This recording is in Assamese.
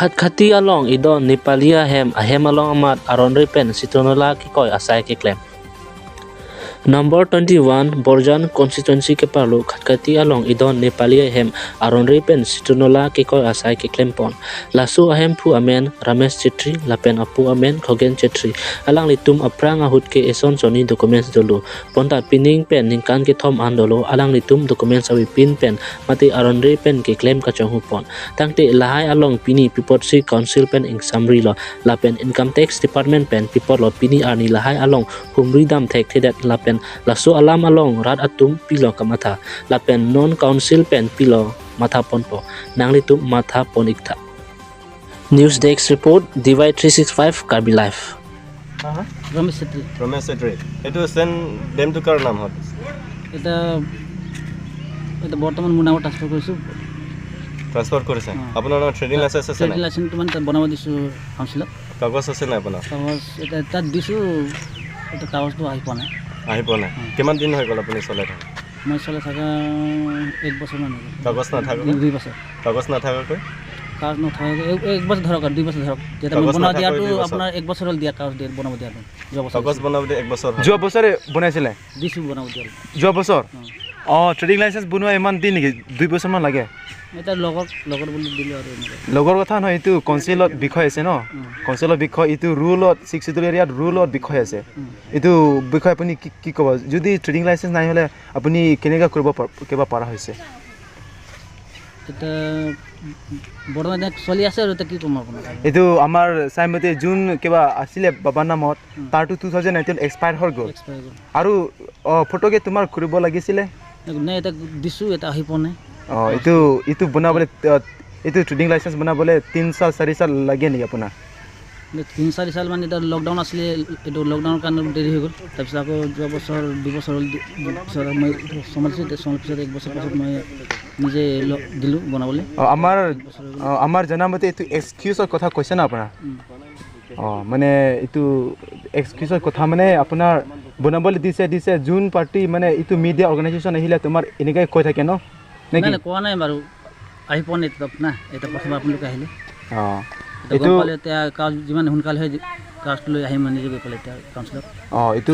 Khatkhati along idon Nepali ahem ahem along amat aronri pen Sitronla kikoi asai ke claim. Number 21 Borjan constituency ke parlo Khatkhati along idon Nepali ahem aronri pen Sitronla kikoi asai ke claim pon. Lasu ahem phu amen Ramesh Chetri lapen apu amen Khogen Chetri alang litum aprang ahut ke eson soni documents dolo ponta pining pen ningkan ke thom andolo alang litum documents awi pin pen mati aronri pen ke claim ka chonghu pon. Tangte lahai along pini pipot si council pen ing samri lo lapen income tax department pen pipot lo pini arni lahai along humri dam thek thedat lapen lasu alam along rat atum pilo kamatha lapen non council pen pilo matha ponpo nangli tum matha pon iktha. News desk report DY 365 Karbi Life. Ramesh Chetri. Ramesh Chetri, এইটো চেন ডেমটো কাৰ নাম হ'ল? এতিয়া এতিয়া বৰ্তমান মোৰ নামত ট্ৰান্সফাৰ কৰিছোঁ। ট্ৰান্সফাৰ কৰিছে? অঁ। আপোনাৰ নামত ট্ৰেডিং লাইচেঞ্চ আছে ট্ৰেডিং নাই? লাইচেঞ্চটো মানে তাত বনাব দিছোঁ কাউন্সিলত। কাগজ আছে নাই আপোনাৰ? কাগজ এতিয়া তাত দিছোঁ, এতিয়া কাগজটো আহি পোৱা নাই। আহি পোৱা নাই? কিমান দিন হৈ গ'ল আপুনি চলাই থকা? মই চলাই থকা এক বছৰমান হৈ গ'ল। কাগজ নাথাকাকৈ? 2 বছৰ। কাগজ নাথাকাকৈ? কাগজ নথকাকৈ এক বছৰ ধৰক আৰু 2 বছৰ ধৰক। যেতিয়া মই কাগজ বনাব নাথাকাকৈ দিয়াটো 2 বছৰ। আপোনাৰ এক বছৰ হ'ল দিয়া, কাগজ দিয়া বনাব দিয়াটো যোৱা বছৰ। কাগজ বনাব এক বছৰ হ'ল। যোৱা বছৰে বনাইছিলে? দিছোঁ বনাব দিয়া। যোৱা বছৰ? অঁ। অঁ, ট্ৰেডিং লাইচেঞ্চ বনোৱা ইমান দিন নেকি? 2 বছৰমান লাগে? এতিয়া লগৰ লগৰ বুলি দিলোঁ আৰু এনেকৈ। লগৰ কথা নহয়, এইটো কাউন্সিলত বিষয় আছে ন। কাউন্সিলৰ বিষয়, এইটো ৰুলত, ছিক্স চিডুল এৰিয়াত ৰুলত বিষয় আছে। এইটো বিষয় আপুনি কি কি ক'ব? যদি ট্ৰেডিং লাইচেঞ্চ নাই হ'লে আপুনি কেনেকৈ কৰিব কিবা পৰা হৈছে? তেতিয়া বৰ্তমান এতিয়া চলি আছে আৰু এতিয়া কি ক'ম আপোনাক? এইটো আমাৰ চাইমতে যোন কিবা আছিলে বাবাৰ নামত, তাৰটো 2019 এক্সপায়াৰ হৈ গ'ল। এক্সপায়াৰ গ'ল। আৰু ফটোকে তোমাৰ কৰিব লাগিছিলে। নাই, এতিয়া দিছোঁ, এতিয়া আহি পোৱা নাই। অঁ, এইটো এইটো বনাবলৈ, এইটো ট্ৰেডিং লাইচেঞ্চ বনাবলৈ 3 চাল 4 চাল লাগে নেকি আপোনাৰ? 3-4 চাল মানে এতিয়া লকডাউন আছিলে, এইটো লকডাউনৰ কাৰণে দেৰি হৈ গ'ল। তাৰপিছত আকৌ যোৱা বছৰ 2 বছৰ হ'ল, পিছত মই এইটো চম্ভালিছোঁ। এতিয়া চম্ভালাৰ পিছত এক বছৰ পাছত মই নিজে দিলোঁ বনাবলৈ। অঁ, আমাৰ জনামতে এইটো এক্সকিউজৰ কথা কৈছে ন আপোনাৰ? অঁ, মানে এইটো এক্সকিউজৰ কথা, মানে আপোনাৰ বনাবলৈ দিছে দিছে যোন পাৰ্টি, মানে এইটো মিডিয়া অৰ্গেনাইজেশ্যন আহিলে তোমাৰ এনেকৈ কৈ থাকে ন নেকি? নাই নাই, কোৱা নাই বাৰু। আহি পোৱা নাই এতিয়া না, এতিয়া প্ৰথম আপোনালোকে আহিলে। এতিয়া এইটো গম পালে এতিয়া কাগজ যিমান সোনকালে হয় কাগজটো লৈ আহিম মই নিজে গৈ পেলাই এতিয়া কাউন্সিলত। অঁ, এইটো।